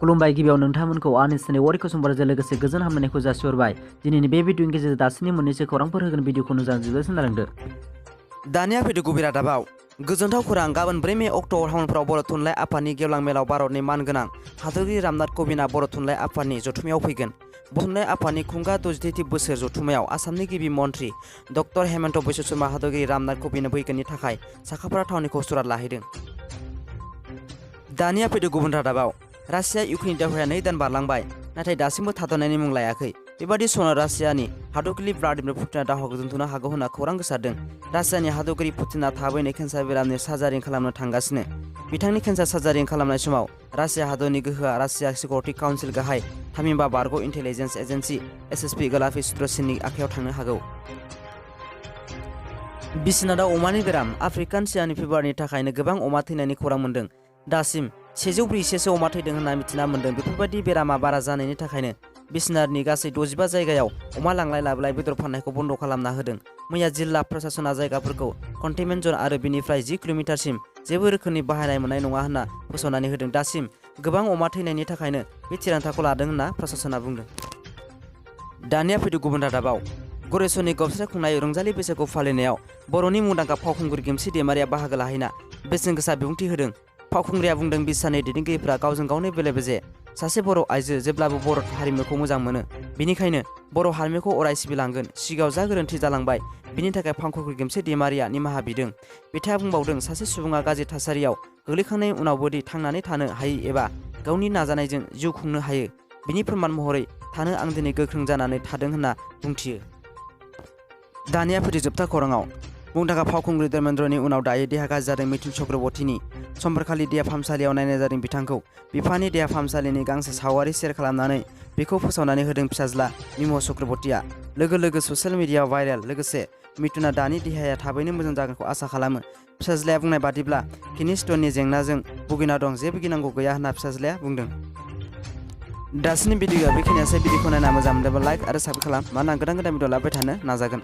खुलुमबाय गिबियाव नोंथांमोनखौ आंनि चेनेल वारि कुसुमबारजों लोगोसे गोजोन हामलायनायखौ जासिहरबाय। दिनैनि बे भिडिअनि गेजेरजों दासिमनि मोननैसो खौरांफोर होगोन भिडिअखौ जोबोद सोनारदो। दानिया फैदो गुबै रादाबाव गोजोनथाव खौरां गाबोन 4 मे अक्ट'आव टाउनफोराव बर' थुनलाइ आफादनि गेवलां मेलाव भारतनि मानगोनां हादरगिरि रामनाथ क'विन्दआ बर' थुनलाइ आफादनि जथुम्मायाव फैगोन। बर' थुनलाइ आफादनि खुंगा 63थि बोसोर जथुम्मायाव आसामनि गिबि मन्थ्रि डक्टर हेमन्त बिश्व शर्मा हादरगिरि रामनाथ क'विन्द फैगोननि थाखाय साखाफारा थावनिखौ सुरात लाहैदों। दानिया फैदो गुबुन रादाबाव रासिया इउक्रेननि दावहाया 2 दान बारलांबाय नाथाय दासिमबो थाद'नायनि मुं लायाखै। बेबादि समाव रासियानि हादरगिरि भ्लादिमिर पुतिना दावहाखौ दोनथ'नो हागौ होनना खौरां गोसारदों। रासियानि हादरगिरि पुतिना थाबैनो केन्सार बेरामनि सार्जारि खालामनो थांगासिनो। बिथांनि केन्सार सार्जारि खालामनाय समाव रासिया हादरनि गोहोआ रासिया सिकिउरिटि काउन्सिल गाहाय थामहिनबा बारग' इन्टेलिजेन्स एजेन्सि एसएसपि गलाफि सुद्रसिननि आखायाव थांनो हागौ। बिश्वनाथआव अमानि बेराम आफ्रिकान सियानि फिभारनि थाखायनो गोबां अमा थैनायनि खौरां मोन्दों। दासिम 140सो अमा थैदों होनना मिथिना मोन्दों। बेफोरबायदि बेरामा बारा जानायनि थाखायनो बिश्वनाथनि गासै 65 जायगायाव अमा लांलाय लाबोलाय बेदर फाननायखौ बन्द' खालामना होदों। मैया जिल्ला प्रशासना जायगाफोरखौ कन्टेनमेन्ट जन आरो बेनिफ्राय 10 किल'मिटारसिम जेबो रोखोमनि बाहायनाय मोननाय नङा होनना फोसावनानै होदों। दासिम गोबां अमा थैनायनि थाखायनो बे थिरांथाखौ लादों होनना प्रशासना बुंदों। दानिया फैदो गुबुन रादाबाव गरेस्वरनि गबसाय खुंनाय रंजालि बैसागु फालिनायाव बर'नि मुंदांखा फावखुंगुर गेमस्रि दैमारिया बाहागो लाहैना बेसेन गोसा बिबुंथि होदों। फावखुंग्रिया बुंदों बिसानि दैदेनगिरिफ्रा गावजों गावनो बेले बेजे। सासे बर' आइजो जेब्लाबो बर' हारिमुखौ मोजां मोनो। बेनिखायनो बर' हारिमुखौ अराय सिबिलांगोन। सिगाङाव जा गोरोन्थि जालांबाय बिनि थाखाय फावखुंगुर गेमस्रि दैमारिया निमाहा बिदों। बिथाङा बुंबावदों सासे सुबुङा गाज्रि थासारियाव गोग्लैखांनायनि उनावबोदि थांनानै थानो हायो एबा गावनि नाजानायजों जिउ खुंनो हायो बिनि फोरमान महरै थानो आं दिनै गोख्रों जानानै थादों होनना बुंथियो। दानिया फैदो जोबथा खौराङाव मुंदांखा फावखुंग्रि धर्मेन्द्रनि उनाव दायो देहा गाज्रि जादों मिथुन चक्रवर्तीनि। समबारखालि देहा फाहामसालियाव नायनाय जादों बिथांखौ। बिफानि देहा फाहामसालिनि गांसे सावगारि शेयार खालामनानै बेखौ फोसावनानै होदों फिसाज्ला मिमु चक्रवर्तीया। लोगो लोगो ससियेल मिडियायाव भाइरेल। लोगोसे मिथुना दानि देहाया थाबैनो मोजां जागोनखौ आसा खालामो। फिसाज्लाया बुंनाय बादिब्ला किडनि स्टननि जेंनाजों भुगिना दं, जेबो गिनांगौ गैया होनना फिसाज्लाया बुंदों। दासिमनि भिडिअआ बेखिनियानोसै। भिडिअखौ नायना मोजां मोनदोंबा लाइक आरो साबस्क्राइब खालाम, मानोना गोदान भिडिअ लाबोबाय थानो नाजागोन।